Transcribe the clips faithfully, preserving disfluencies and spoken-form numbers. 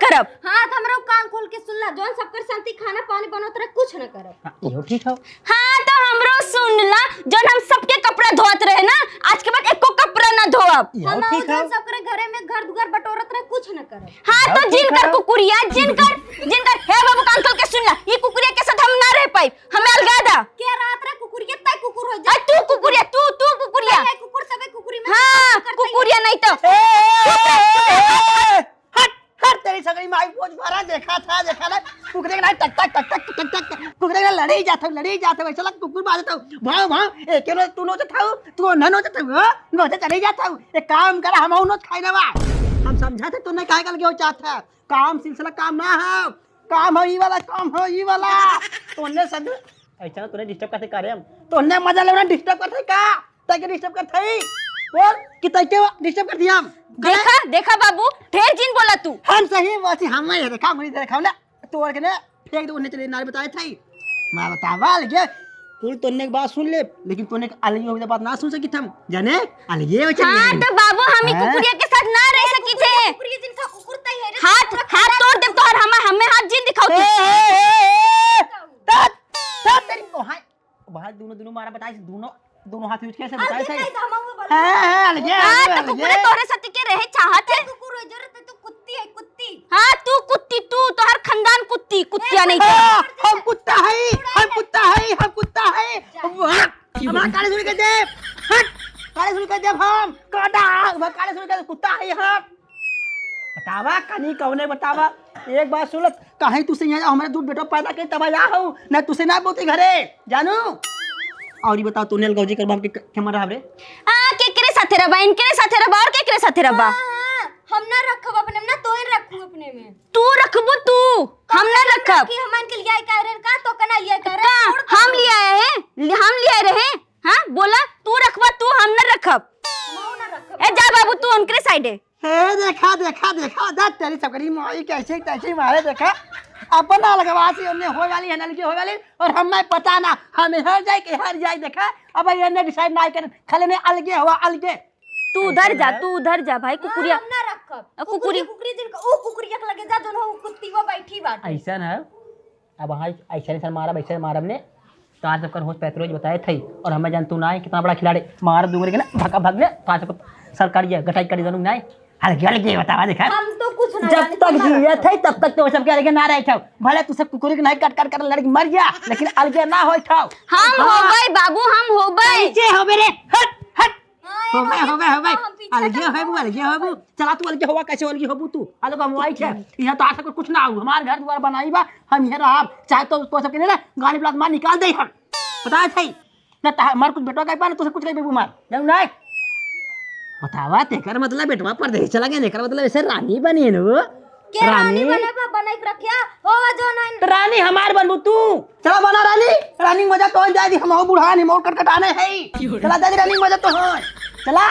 करब। हाँ, तो हमरो कान खोल के सुन ला, जौन सबकर साथी खाना पानी बनत रहे, कुछ न करब। हाँ, इहो ठीक हो। हाँ, तो हमरो सुन ला, जौन हम सबके कपड़ा धोत रहे ना, आज के बाद एको कपड़ा ना धोअब। इहो हम ठीक जौन हो। सबकर घरे में घर दुआर बटोरत रहे, कुछ न करब। हाँ, इहो तो ठीक जिनकर हो। कुकुरिया, जिनकर, जिनकर, हे बाबू, कान खोल के सुन ला, ई कुकुरिया के साथ हम ना रह पाइब, हमें अलगा दा। के रात रे कुकुरिया, तय कुकुर हो जा। आ, तू कुकुरिया, तू, तू कुकुरिया। तय कुकुर, सबे कुकुरी में हाँ, कुकुर करते हैं। कुकुरिया नहीं तो। ए, ए, ए, ए, ए, हट, हट, तेरी सगरी माई पोंछ मारा, देखा था, देखा ना, कुकुरे के ना टक, टक, टक, टक, टक, टक, कुकुरे के ना लड़े ही जाता हूँ, लड़े ही जाता हूँ, ऐसा लग कुकुर मार देता हूँ, भाव, भाव, ए, के नो, तू नोचत हूँ, तू ना नोचत हूँ, हाँ? नोचे चले जाता हूँ, एक काम करा, हम नोच खाई ना बा। हम समझा थे, तूने काहे कल के हो चाहत है, काम सिलसिला काम ना हो, काम हो ई वाला, काम हो ई वाला, तूने सब ऐसा ना तूने डिस्टर्ब करते कार्य हम, तूने मजा लेना डिस्टर्ब करते का? तैके डिस्टर्ब करत हई? बोल कि तैके डिस्टर्ब करत हई हम? करे? देखा, देखा बाबू, ढेर जिन बोला तू। हम सही बात है, हम ये देखा, मुझे देखा ना, तोड़ के ना फेंक दे, उन्हें चले नारे बताए थे। मैं बतावा अलगे, कुल तोन्ने के बात सुन ले, लेकिन तोन्ने के अलगे हो गया बात ना सुन सकी हम, जाने? अलगे हो चले हाँ, गए। तो बाबू, हम ही हाँ? कुकुरिया के साथ ना रह सकी थे। कुकुरिया जिनका कुकुर तय है रे, हाथ, कुकुर हाथ तोड़ दे तोहर, हम, हमें हाथ जिन दिखाओ तू। ए, ए, ए, ए, ए, तात, तात तेरी को, हाय। भाई, दोनों, दोनों मारा बताइस, दोनों, दोनों हाथ यूज कैसे बताइस? हाँ, हाँ, अलगे, हाँ, अलगे, तो कुकुरे अलगे। तोहरे साथ के रहे चाहत है। कुकुर हो जरूरत है, तू कुत्ती है, कुत्ती। हाँ, तू कुत्ती, तू, तोहर खानदान कुत्ती, कुत्तिया नहीं तो। हाँ, हम कुत्ता है, हम कुत्ता है, हम कुत्ता है। जा। हम, हम, हम काले सुन के देव, हट, काले सुन के देव हम, काटा, हम काले सुन के कुत्ता है हम। बतावा, कनी कौने बतावा? एक बात सुन लो, काहे तुसे यहाँ हमारे दूध बेटो पैदा के तब आया हो, ना तुसे ना बोते घरे, जानू? और ये बताओ, तू नेल गौजी कर बाप के क-, के मरा रे? आ, केकरे साथे रहबा? इनकरे साथे रहबा और केकरे साथे रहबा? हाँ, हाँ, हम ना रखब अपने में, ना तोहे रखू अपने में। तू रखबू तू, हम ना रखब। कि हम इनके लिए आए कह रहे हैं, का तो कना लिए कह रहे हैं, का? छोड़ दो। हम लिए आए हैं, हम लिए आए रहे, हाँ? बोला, तू रखबा तू, हम ना रखब। हम ना रखब। ए, जा बाबू, तू उनकरे साइड है। हे देखा, देखा, देखा, देख तेरी सबकरी माई कैसे, कैसे मारे, देखा। अपना लगवा से उन्हें होए वाली है, नलकी होए वाली, और हमें पता ना, हम हर जाए के हर जाए, देखा। अब ये ने डिसाइड ना करे, खाली ने अलगे हुआ, अलगे। तू उधर जा, तू उधर जा भाई, हाँ, कुकुरिया। हम ना रखब। अब कुकुरी, कुकुरी। कुकुरी जिनका, ओ कुकुरिया के लगे जा, दोनों कुत्ती वो बैठी बाटे। ऐसा ना, अब हाँ, ऐसे, ऐसे मारब, ऐसे मारब ने, तो आज सबकर होश पैतरोज बताए थे, और हमें जान तू ना है, कितना बड़ा खिलाड़ी, मार दूंगे ना, भगा भग ने, तो आज सबको सरकार ये गटाई करी जानू ना है, अलगे, अलगे बतावा देखा। हम तो कुछ ना जब जाने, तक तू ना जिए रखो। थे, तब तक तो सबके अलगे ना रहे थे, भले तू सब कुकुर के नहीं कट, कट, कट लड़के मर गया, लेकिन अलगे ना होए थे। हम हाँ। हो गए बाबू, हम हो गए। कैसे हो मेरे? हट, हट, हाँ, हो गए, हो गए, हो गए। हम पीछे अलगे तो होबू, अलगे होबू। चला तू अलगे होवा, कैसे अलगे होबू तू? अलग हम वाई छे। यहाँ तो आज तक कुछ ना हो। हमार घर दुआर बनाई बा, हम यहाँ रहब। चाहे तो, तो सबके ना गाली बलात मार निकाल दे हम। पता है सही। ना तो हमार कुछ बेटवा कहीं पा, ना तो सब कुछ कहीं पे मार। जानू ना? बतावा, तेकर मतलब बेटवा परदेश चला गया, एकर मतलब ऐसे रानी बनी है ना वो? के रानी रानी? बने बा, बनाई के रखिया, हो जो नहीं। तो रानी हमार बनबू तू। चला बना रानी, रानी मजा तो जाए दी, हम हो बूढ़ा नहीं, मोर कटकटाने है। चला दादी रानी मजा तो हो। चला,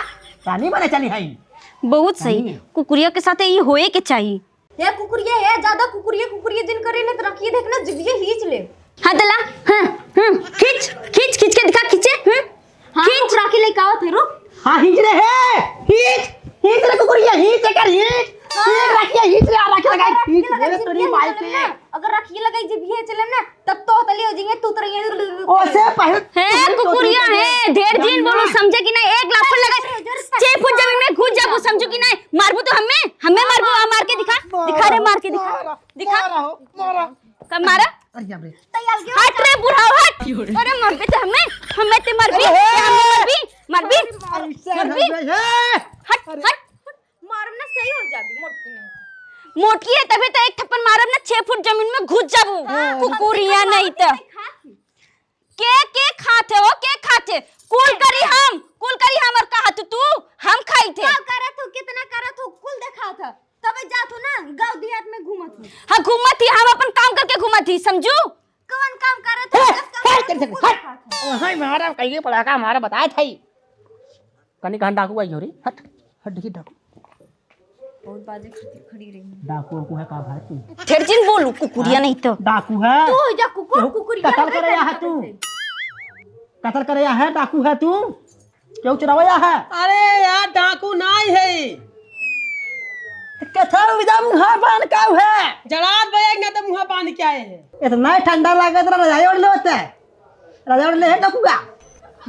रानी बने चली है। बहुत सही। रानी। कुकुरिया के साथ ये होए के चाहिए। हे कुकुरिया, हे ज्यादा कुकुरिया, कुकुरिया जिन करे ने तो रखिए देखना, जिभिये हीच ले। हाँ, दला, हाँ, हाँ, खींच, खींच, खींच के दिखा, खींचे, हम्म। हाँ, खींच। रुक, राखी लेके आवत है, रुक। हाँ, खींच रे, हे, खींच, खींच रे कुकुरिया, खींच एकर, खींच, हाँ। खींच राखिया, खींच रे, आ राखी लगाई, अगर खींच राखी रे, तोरी लगाई माई जिभिये के। चले ना, अगर राखी लगाई जिभिये चले ना, तब तो हतली हो जाएंगे, तू तो रही है। ओसे पहले हे तू कुकुरिया, तो हे, ढेर दिन बोलू, समझे कि नहीं? एक लाफड़ लगाई, छह फुट जमीन में घुस जाबू, समझू कि नहीं? मारबू तो हमें, हमें मारबू, आ, मार के दिखा, दिखा रे, मार के दिखा, मारा, दिखा। मारा हो, मारा। कब मारा? अरे बाप रे। तैयार क्यों? हट रे बुढ़ाओ, हट। अरे मरबे ते हमें, हमें ते मरबी, अरे हे। हमें मरबी, मरबी, अरे मरबी। हे। हट, अरे। हट। मारब ना सही हो जाबी, मोटकी नहीं। मोटकी है तभी तो एक थप्पड़ मारब ना, छह फुट जमीन में घुस जाबू। हाँ। कुकुरिया नहीं तो। खाती। के, के खात है हो, के खात है? कुल करी हम, कुल करी हम और कहा तू, तू हम खाई थे। का करत हो, कितना करत हो, कुल देखा था। तबे जात हो ना, गाँव देहात में घूमत हो। हाँ, घूमत ही, हम अपन काम करके घूमत ही, समझू? कौन काम करत हो? हे, दस काम हे, करत हो, तेरे से कुल हट। देखा था। हाय, मारा, कहीं पड़ा का, मारा बताए थे। कनी कहाँ डाकू आई हो रे? हट, हट, देखी डाकू। बहुत बाजे खातिर खड़ी रही। डाकू वाकू है का भाई तू? फिर जिन बोलू, कुकुरिया हाँ? नहीं तो। डाकू है? तू हो जा कुकुर, केहू कुकुरिया कत्ल करे आया है तू? कत्ल करे आया है, डाकू है तू? केहू चुरावे आया है? अरे यार, डाकू नाई है। कथौ विदा मुँहा बांध का है? जड़ात बे एक ना तो मुँहा बांध के आए हैं। इतना ठंडा लागत रहा, रजाई ओढ़ ले होते। रजाई ओढ़ ले है डकुआ।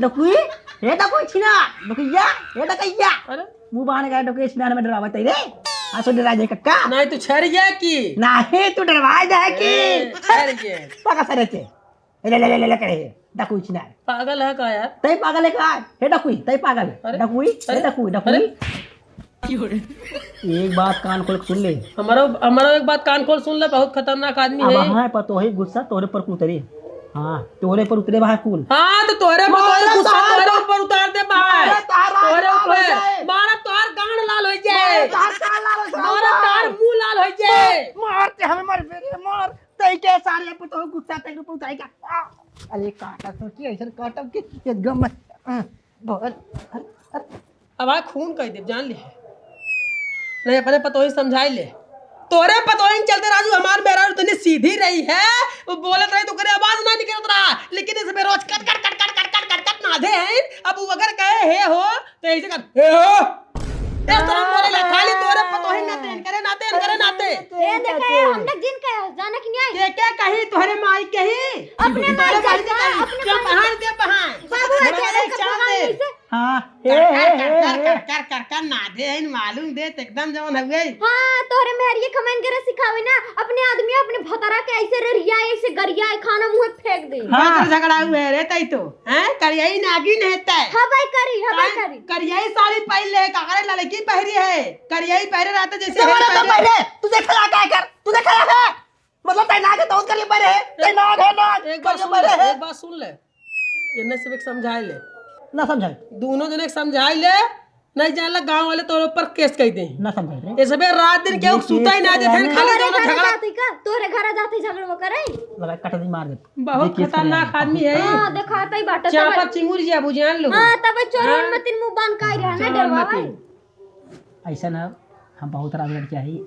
डकुई, हे डकुई छिना, डकुइया, हे डकैया। अरे। मुँह बांध के डकुई छिना में डरावत है रे। आ सो डरा जाए कक्का। नहीं तू छर गया की? नहीं तू डरवा जाए की। ए, छर गया। पका सरे के। ले, ले, ले, ले, ले करे, डकुई छिनार। पागल है का यार? तई पागल है का? हे डकुई, तई पागल। अरे, डकुई, हे अरे, डकुई, डकुई। अरे। एक बात कान खोल के सुन ले। हमारो, हमारो एक बात कान खोल सुन ले, बहुत खतरनाक आदमी अब है। हाँ, पर तोही गुस्सा तोरे पर उतरे। हाँ, तोरे पर उतरे बा कुल। हाँ, तो तोरे पर मारा गुस्सा तारा तोरे ऊपर उतार दे भाई। मारा तारा तोरे लाल हो ऊपर। जाए। मारा तोर गांड लाल हो जाए। मारा तार कान लाल हो जाए। मारा तार मुंह लाल हो जाए। मार के हमें मार बे रे, मार। तई के सारे पतोह गुस्सा तई रूप उठाई का। आ, अरे काटा तो की ऐसन काटब कि एकदम मत, आ, बहुत, अरे, अरे। अब आ खून कह दे, जान ले। नहीं, अपने पतोही समझाई ले। तोरे पतोही के चलते राजू हमार मेहरारू इतनी सीधी रही है, वो बोलत रही तो ओकरे आवाज ना निकलत रहा, लेकिन इस पे रोज कट, कट, कट नाधे हैं। अब वो अगर कहे, "हे हो," तो ऐसे कर, "हे हो।" इस तरह बोले ला, खाली तोरे पतोही नाते, करे नाते, करे नाते। ये देखे, हम लोग जिन कहे, जाने कि नहीं? के, के कही तोहरे माई कही? अपने माई तोहरे माई कही, कही। अपने चुप, माई। हाथ दे बहान। बाबू, थोड़ा ऐसे सा ऐसे चाल भगवान दे। ऐसे। हाँ, हे, कर, हे, कर, हे, कर, हे। कर, कर, कर, कर, ना दे, इन मालूम दे, त एकदम जवन हउए। हाँ, तोहरे मेहरिये खमैन के रे सिखावे ना, अपने आदमी अपने भतरा के ऐसे रे रिया, ऐसे गरिया, खाना मुँह फेंक दे। हाँ। हाँ, तो झगड़ा हुए रे, तई तो। हैं? करियाई नागिन है तय। हबे करी, हबे काहे? करी। करियाई साड़ी पहिर ले, काकरे लड़की पहिरी है। करियाई पहिरे रहते जैसे तो हेर बोला तो पहिरे। पहिरे, तू देख ला का कर, तू देख ला का। मतलब तय ना के तो करिया पहिरे है, तय ना है ना, एक बात करिया सुन पहिरे ले, है। एक बात सुन ले। इन्हें सब एक समझाए ले। ना समझाए। दोनों जने एक समझाए ले, नहीं जान ला गाँव वाले तोरे ऊपर केस कह दे। ना समझाए रे। ये सबे रात दिन केहू ये सूता ही ना केस देते हैं, है। खाली तोरे दोनों घर झगड़ा। जाते का? तोरे घर जाते झगड़वा करे? लगा कट दी मार दे। बहुत ये केस खतरनाक करे। आदमी है। हाँ, देखा, तई बाटे, चापा तब चिंगुर जिया बुझान लो। हाँ, तब चोरन हाँ। मतिन मुंह बांध के आई रहा ना, चोरन डरवा मतिन। भाई। ऐसा ना, हम बहुत राज लड़के आई।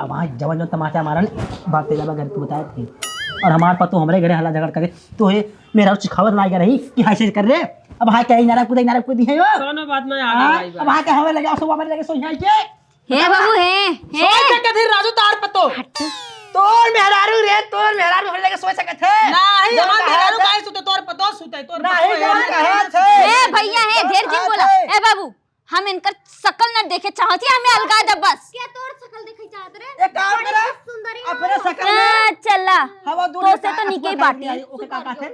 अब वहाँ जवन जवन तमाचा मारन, भागते जाबा घर के बताए थे। और हमार पतो हमरे घरे हल्ला झगड़ करे, तो हे मेहरारू सिखावत ना आइगा रही कि हाय से कर रे। अब हाय कहीं नारा कूदे, नारा कूदी है यो। कौनो बात ना, आगे हाँ, भाई, अब भाई। हाय के हवे लगे, असो हमारे लगे सोई है के। हे बाबू, हे, हे। सोई सकत है राजू तार पतो। हट। तोर मेहरारू रे, तोर मेहरारू हमरे लगे सोई सकत है। नहीं, जो हमार कहा मेहरारू था। काहे सुते, तोर पतो सुते, तोर नहीं, पतो जो है। कहा था। हे भैया, हे, ढेर जिन बोला। ए बाबू, हम इनकर शकल न देखे चाहत ही, हमें अलगा दे बस। क्या तोर शकल देखे चाहत रे? एक काम बड़ी करा, सुंदरी अपने हो। शकल में हाँ, चला। हवा दूर तो से निकाल, तो निके अपने बाटी। आई, ओके, का, का थे?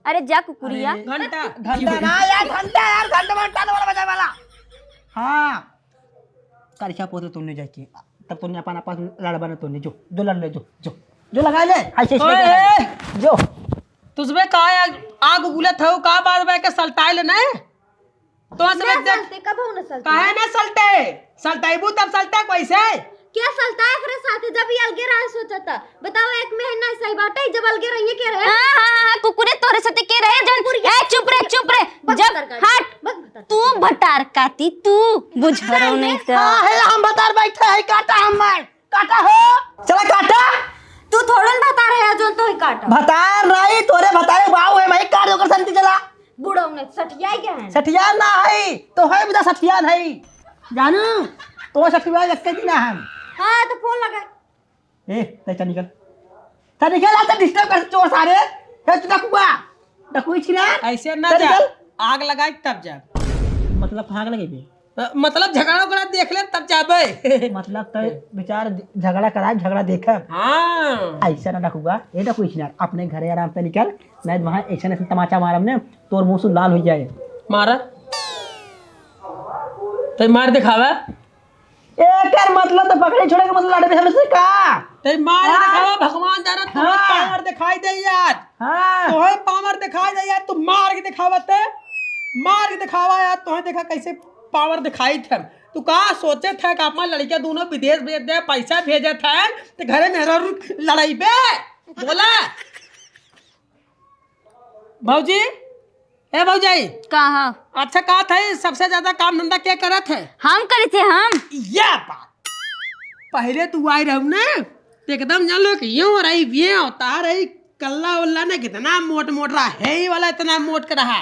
अरे जा कुकुरिया। अरे, घंटा। घंटा ना यार, घंटा यार, घंटा घंटा वाला बजाए वाला। हाँ। करिछा पोते तोने जाके, तब तोने अपन आपस में लड़बा न तोने, जो, जो लड़ ले, जो, जो, जो लगा ले, ऐसे, ऐसे ओए! लगा ले, जो। तुझबे का आग, आग उगलत हौ, का बात बा के सलटाए ले ने? तो ना ऐसे देख, सलते, कबहू ना सलते। काहे ना सलते? सलतैबू तब सलते कैसे? क्या सलता है एकरे साथे जब ये अलगे रहे सोचता? बताओ, एक महीना सही बाटे, जब अलगे रहिए के रहे? हाँ, हाँ, हाँ, कुकुरे तोरे साथे के रहे, जौन, कुकुरिया। ए, चुप रे, चुप रे, बक जब, भतार काटी, हट, बक भतार तू काटी। भतार काटी, तू बुझरो नहीं तो। हाँ, है, हम भतार बैठे हैं, काटा हम मार, काटा हो। चला काटा। तू थोड़न भतार है, जौन तो ही काटा। भतार नहीं, तोरे भतारे बाऊ है, मैं काट ओकर संती चला। बूढ़ो ने सठियाई के है। सठिया ना है, तो है बिना सठिया नहीं। जानू, तो सठिया एक के दिन हम। हाँ, तो फोन लगा। ए, तै चल निकल। चल निकल, आज disturb कर चोर सारे। हे, तू डकुआ। डकुई छिना। ऐसे ना चल जा। निकल। आग लगाई तब जा। मतलब, आग लगे बे? अ, मतलब, झगड़ा उगड़ा देख ले तब जाबे। मतलब, तै विचार झगड़ा कराए, झगड़ा देखे। हाँ। ऐसे ना डकुआ। ए, डकुई छिना, अपने घरे आराम से निकल। नहीं, वहाँ ऐसे, ऐसे तमाचा मारब ने, तोर मुंह से लाल हो जाए। मारा। तै मार दिखावा। एकर मतलब तो पकड़े छोड़े के मतलब लड़बे हमसे का? तै मार हाँ? दिखावा, भगवान जाना तुम्हारा हाँ। Power दिखाई दे यार। हाँ। तुम्हें power दिखाई दे यार, तू मार के दिखावा ते। मार के दिखावा यार, तुम्हें देखा कैसे power दिखाई थे। तू का सोचे थे कि अपना लड़के दोनों विदेश भेज दे, पैसा भेजे थे, तो घरे में लड़ाई बे? बोला। भौजी, ए भौजाई। कहा? अच्छा, कहा था, सबसे ज्यादा काम धंधा के करत है? हम करे थे, हम। ये बात। पहले तू आई रहू ना, तो एकदम जान लो कि यूं रही, ये होता रही, कल्ला उल्ला ने कितना मोट मोट रहा, है ही वाला इतना मोट के रहा।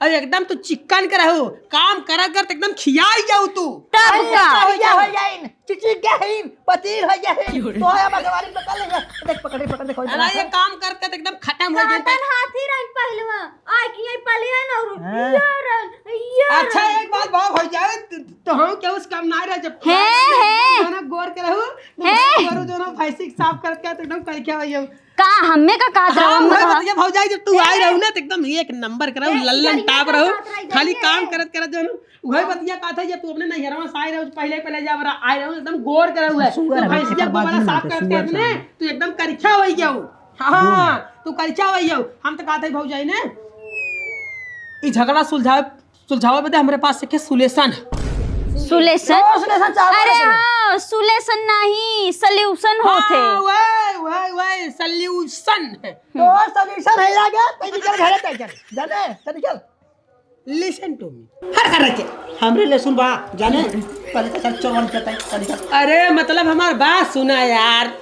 अब एकदम तू चिकन के रहू, काम करत करत एकदम खियाई जाऊ तू। तब अरे, का? हो गया, हो गया इन, चिचिक गया इन, पतील हो गया इन। तो है, अब अगरवारी पकड़ ले, देख, पकड़, पकड़, देख, अरे, ये काम करत करत एकदम खत्म हो गया। काटन हाथी रहन पहलवा, आय कि यही पहले है ना, और हाँ। ये रहन, ये अच्छा, रहन। एक बात भाव हो जाए, तो, तो हम क्या उस काम ना रह जब हे, हे। गाना गौर के रहू, हे। गौर जो ना भैंसी के साफ करत करत एकदम कल क्या हो गया। का हमें का कहत रहो, हाँ, हम वही कहा बतिया भौजाई, जब तू आए रहू ना, तो एकदम एक नंबर करऊ, ए, लल्लन टाप रहू, खाली काम करत करत जो है ना, वही बतिया कहत है, जब तू अपने नैहरवा से आए रहू, पहले पहले जब रा-, आए रहू, एकदम गोर करऊ है, सुअर तू है, भैंसिया को बड़ा साफ करत करत ने, तू एकदम करिछा हो गया हो। हाँ, हाँ, तू करिछा हो गया हो। हम तो कहत है भौजाई ने, ई झगड़ा सुलझावे सुलझावे बदे हमरे पास एक solution है। Solution? तो solution चाहत अरे है। हाँ, solution नहीं, solution होत है। हाँ, वही, वही, वही, solution। तो solution है आगे, तै निकल घरे, तै चल। जाने, तै निकल। Listen to me। हर घर रखे, हमरे ले सुन बा, जाने, पहले तो चल, चोर वाली चलता है, चल निकल। अरे, मतलब हमार बात सुना यार।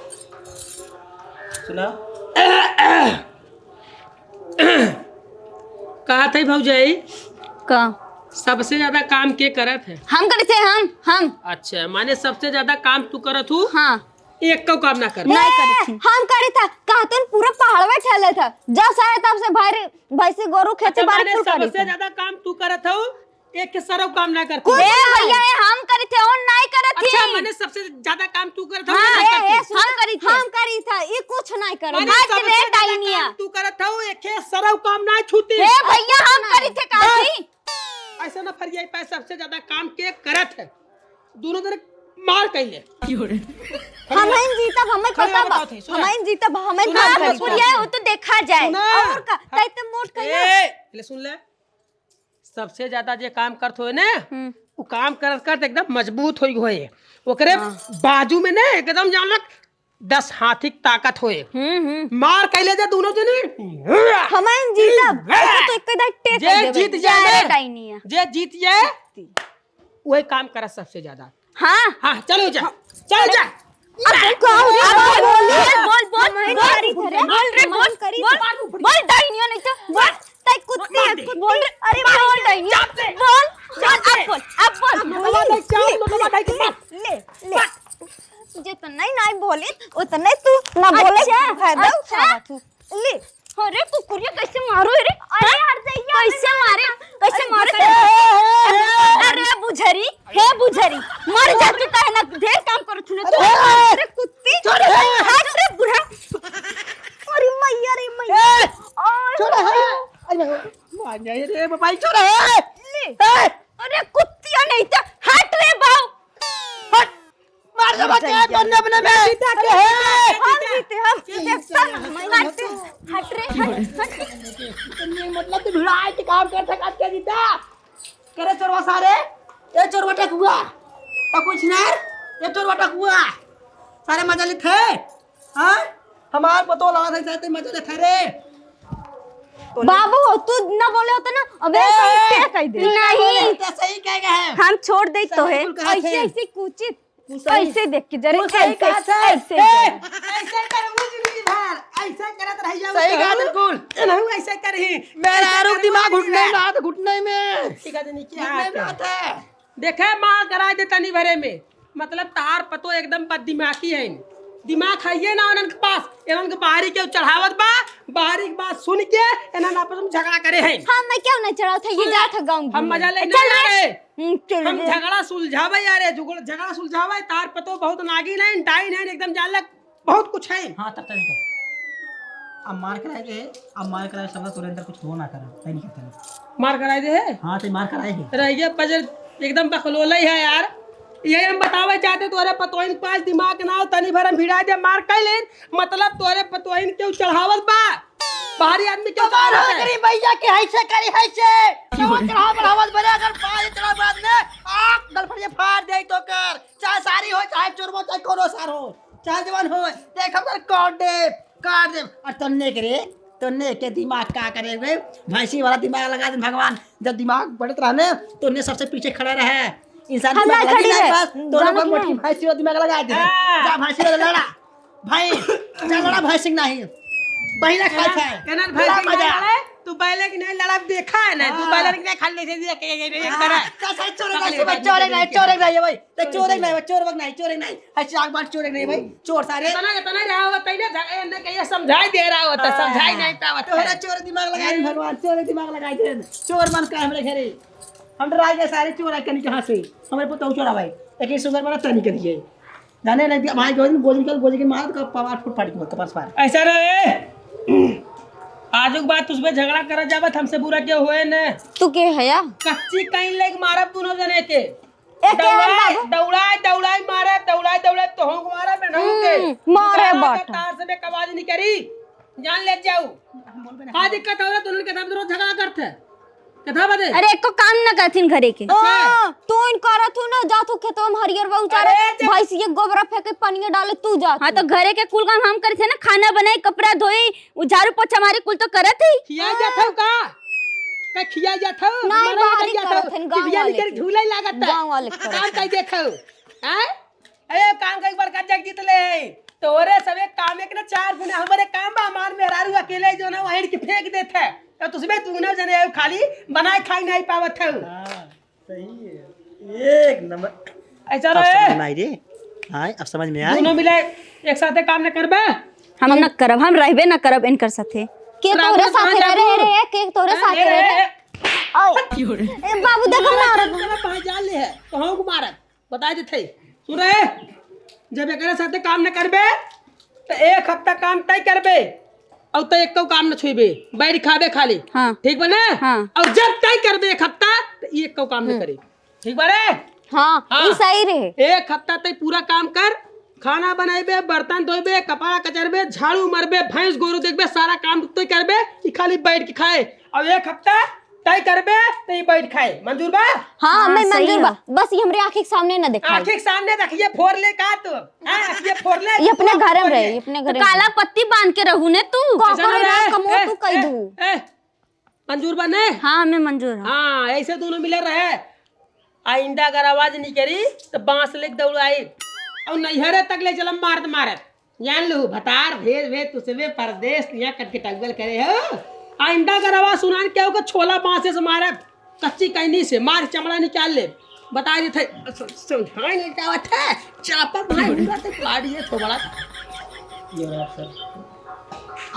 सुना। कहत है भौजाई। का? सबसे ज्यादा काम के करत है? हम करित है, हम, हम। अच्छा, माने सबसे ज्यादा काम तू करत हू? हाँ। एक को काम ना करत? नहीं ए, करित है। हम करित है, कहतन पूरा पहाड़वे ठेले था। जब से आए तब से भाई, भैंसी गोरू खेती अच्छा, बाड़ी माने कुल करित सबसे है। ज्यादा काम तू करत हऊ? एक के सरव काम ना करत कुछ हऊ। ए नहीं। भैया, ए हम करित है, और नहीं करत अच्छा, ही। माने सबसे ज्यादा काम तू करत हऊ, हाँ, ना ए, करत ए, हऊ। सुन, हम करित है। हम करित है, ई कुछ नहीं करत। माने आज सबसे रे ज्यादा डाइनिया। काम तू करत हऊ, एक के सरव काम ना छूटी। ए भैया, हम करित है, काफी। ऐसा ना फरियाई पाए, सबसे ज्यादा काम के करत है? दोनों जने मार कइले। हम हैं जीतब, हमें खड़े पता होके बा। बात है, सुना। हम हैं जीतब, हमें सुना, काम सुना, करी। सुना, सुना। वो तो देखा जाए। सुना। और का? हाँ। तै तो मोट कइला। ए, ले सुन ले। सबसे ज्यादा जे काम करत होए ने, हम्म। उ काम करत करत एकदम मजबूत होई होए। ओकरे हाँ। बाजू में ने एकदम जान लग दस हाथी की ताकत होए। हम्म, हम्म। मार कइले जा दोनों जने। हमें जीतब। हम्म। ऐसे तो एक दाई टेक जे कर देबे। जीत जाए जा रे ने, डाइनिया। जे जीत जाए, जीतती। वही काम करत सबसे ज्यादा। हाँ। हाँ, चलो जा। हाँ। चल जा। अब बोल, अब बोल, बोल, बोल, बोल, बोल, बोल रे, बोल, बोल, बोल, डाइनिया नहीं तो, बोल, तै कुत्ती है, कुत्ती। बोल रे, अरे बोल डाइनिया, बोल, बोल, अब बोल, अब बोल। लोटवा दे, चाप, लोटवा दे, ले, ले, ले। जे तो नहीं, नहीं बोली, उतने तू ना बोले, अच्छा, फायदा उठावा तू। ले। अरे कुकुरिया कैसे मारो रे? अरे हाँ? यार, दैया, कैसे मारे? कैसे मारे? अरे बुझरी, हे बुझरी, मर जा तू, काहे ना ढेर काम करत हूँ ना तू। अरे कुत्ती, हट रे बुढ़ा। अरे मैया रे मैया। छोड़। अरे मार जाए रे बाबा, छोड़। ले। अरे कुत्तिया नहीं तो हट रे बाऊ। हट। मार दे बच्चा, तन्ने अपने में। जीता के है। हम जीते, हम जीते। हट, हट रे, हट, हट। तन्ने मतलब तो भिड़ाई के काम कर सका के जीता। करे चोरवा सारे, ए चोरवा टकुआ। तो कुछ ना, ए चोरवा टकुआ। सारे मजा लेते हैं। हाँ? हमार पतो लगा था, सारे मजा लेते रे। बाबू, तू ना बोले होता ना, अबे ए, सही क्या कह दे? नहीं। तो सही कह गए हैं। हम छोड़ दे तो है। बिल्कुल कहा ऐसे, थे। ऐसे कुचित। तू सही, ऐसे देख के जरे, तू सही ऐसे, कहा था। ऐसे ए, जरे। ऐसे करबू जिंदगी भर, ऐसे करत रह जाऊ सही तो। कहा बिल्कुल। एनहू ऐसे करही। मेरा ऐसे आरोप करबू दिमाग जिंदगी घुटने भर। में, हाथ घुटने में। ठीक है, नहीं क्या घुटने में हाथ है। हाथ है। देखे, मार कराए दे तनी भरे में। मतलब, तहार पतो एकदम बद दिमागी है। दिमाग है ये ना उनके पास। इनके बाहरी के चढ़ावत बा, बाहरी के बात सुन के इन्हन आपस में झगड़ा करे हैं। हाँ, मैं क्यों नहीं चढ़ावत है? ये सुन ले, जात है गाँव हम घूमे। मजा ले चल ना रे। रे। हम्म, चल हम रे। झगड़ा सुलझावे यारे, झुगड़-, झगड़ा सुलझावे, तार पतो बहुत नागिन है, डाइन है, एकदम जालक, बहुत कुछ है। हाँ, तब तक अब मार कराए दे, अब मार कराए, सब तोरे अंदर कुछ हो ना करे, तै नहीं कहते। मार कराए दे है? हाँ, तै मार कराए दे। रह गया बजर, एकदम बकलोला ही है यार। ये हम बतावे चाहते, तोरे पतोहिन के पास दिमाग ना हो, तनी भर हम भिड़ा दे, मार कर लेन। मतलब तोरे पतोहिन क्यों चढ़ावत बा? बाहरी आदमी क्यों तो मार चढ़ावत है? करी भैया के, ऐसे करी, ऐसे। क्यों? तो चढ़ाव बढ़ावत बरे, अगर बाहर चढ़ाव बाद में आँख गलफड़िया फाड़ दे तो कर, चाहे सारी हो, चाहे चोरबो, चाहे कोनो सार हो, चाहे जवान हो, देख हम कर काट दे, काट दे। और तन्ने के रे, तन्ने के दिमाग का करे हुए, भैंसी वाला दिमाग लगा दे भगवान। जब दिमाग बढ़त रहा ने, तो ने सबसे पीछे खड़ा रहे। इंसान हम दिमाग ना लगी खड़ी ना है। बस, दोनों जानत पर मोटी नहीं। भैंसी वाला दिमाग लगा दे। हाँ। जा भैंसी वाला लड़ा। भाई, जा लड़ा भैंसी के नहीं। बहिरा खात है। केना भैंसी बड़ा मजा। लड़ा है? तू बैले की नहीं लड़ाई देखा है ना, तू हाँ। बैले की नहीं खाली से देख के, ये, ये, ये हाँ, करा। तो सही चोरे नहीं, पकड़ ले, भाई, चोरे नहीं, चोरे नहीं है भाई। तो चोरे नहीं, चोर वक्त नहीं, चोरे नहीं। ऐसे आग बार चोरे नहीं भाई, चोर सारे। इतना, इतना रहा होता है ना, झ-, ए, ने कहिए समझाई दे रहा होता, हाँ। समझाई नहीं पावत तोहरा है। चोर दिमाग लगाई दे भगवान, चोर दिमाग लगाई दे। चोर मन का हमरे घरे। हम डराई गए सारे चोर आके नहीं कहाँ से। हमरे पुतहु चोरा भाई। एक ही सुगर बना तनी करिए। जाने नहीं दिया, भाई गोजी, गोजी निकल, गोजी के मार तो कपार फूट फाड़ के कपार फाड़। ऐसा रहे। आजुक बात उसमें झगड़ा करा जावत, हमसे बुरा क्यों होए न? तू के है या? कच्ची कहीं लेके मारब दोनों जने के। ए, के है दौड़ाए, बाबू? दौड़ाए, दौड़ाए मारे, दौड़ाए, दौड़ाए तोहूँ को मारे, बेनहू के। हम्म, मारे तू बाटा। तार से बे आवाज नहीं करी, जान ले जाऊ। का दिक्कत हो रहा, दोनों के साथ रोज झगड़ा करते हैं। कथा बदे? अरे, एको काम न करथिन घरे के। अच्छा। हाँ, तू इन करत हूँ ना, जात हूँ खेतवा में हरियर बा उचारे, अरे, जब भैंस ये गोबरा फेंके, पनिया डाले, तू जात हाँ, हूँ। तो घरे के कुल काम हम करत है ना, खाना बनाई, कपड़ा धोई, उ झाड़ू पोछा मारे, कुल तो करत ही। खिया जात हूँ का? का खिया जात हूँ? नहीं, मना बाहरी कर जात करत हूँ। हन, गाँव टिबिया वाले निकर के। झूले लागत है। गाँव वाले करत काम हन। कर देत हूँ। हैं? ए, काम का एक बड़का जग जीत ले। तोरे सबे काम एक ना चार गुना, हमरे काम बा, हमार मेहरारू अकेले जो ना वहीं के फेंक देत है। तो तुसबे तू ना जने खाली बनाए खाई नहीं पावत है। हाँ, सही है। एक नंबर। ऐसा अब रहे। समझ में आई रे। हाँ, अब समझ में आई। दोनों मिले एक साथे काम न करबे? हम न करब, हम रहबे न करब इनकर साथे। के राहुल तोरे कहाँ साथे रहे जाबू? रे, के तोरे हैं? साथे ए, रहे? ए, ए। आओ। ए, बाबू, देखो मारो। मारत, मारत, भाई जान ले है। तो हम को मारत। बताई देत हई। सुन रे, जब एकरे साथे काम न करबे, त एक हफ्ता काम तय करबे, अउर तय एक्को काम न छुइबे, बैठ खाबे खाली। हाँ। ठीक बा ना? हाँ। अउर जब तय करबे एक हफ्ता, त ई एक्को काम न हम्म। करे। ठीक बा रे? हाँ, हाँ। ई सही रहे। एक हफ्ता तय पूरा काम कर, खाना बनइबे, बर्तन धोइबे, कपड़ा कचरबे, झाड़ू मरबे, भैंस गोरू देखबे, सारा काम तय करबे, ई खाली बैठ के खाए। अब एक हफ्ता तय करबे, त ई बैठ खाए। मंजूर बा? हाँ, हाँ, हमें सही मंजूर बा। है। बस ये हमरे आँखी के सामने न दिखाई। आँखी के सामने देखिए, फोड़ ले का तू? हाँ, ये फोड़ ले। ये अपने तू घर में फोड़ रहे, ले। ये अपने तो घर में काला रहे। पत्ती बांध के रहू ने तू। का ऐसा करे ना रे, रे, कमो ए, तू कह ए, दू। ए, मंजूर बा ने? हाँ, हमें मंजूर है। हाँ, ऐसे दोनों मिले रहे। आइंदा अगर आवाज निकरी, तो बांस लेके दौड़ाई। और नैहरे तक ले चलम मारत मारत। जान लू, भतार भेज भेज तुसबे परदेस, यहाँ कटकटाउअल करे हो। आइंदा अगर आवाज सुनान क्या होगा, छोला बांसे से मारब, कच्ची कैनी से मार चमड़ा निकाल ले। बता देत है, स-, समझाए नहीं क्या बात है, चापा भाई हुआ तो पाड़िए थोबड़ा। ये रहा सर।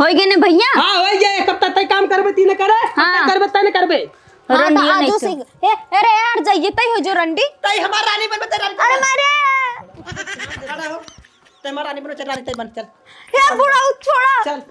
होई गए ने भैया? हाँ, होई गए, एक हफ्ता तय काम करबे, तीन करे, हाँ। तय करबे, तय न करबे। हाँ, तो रंडिया आज नहीं उसी, तो। हे, अरे यार, जाइए, तय हो जो रंडी। तय हमार रानी बनबे, तय रानी अरे बनबे। मारे। खड़ा हो। तय हमार रानी बनो, चल रानी, तय बन, चल। हे बुढ़ऊ, छोड़ा। चल।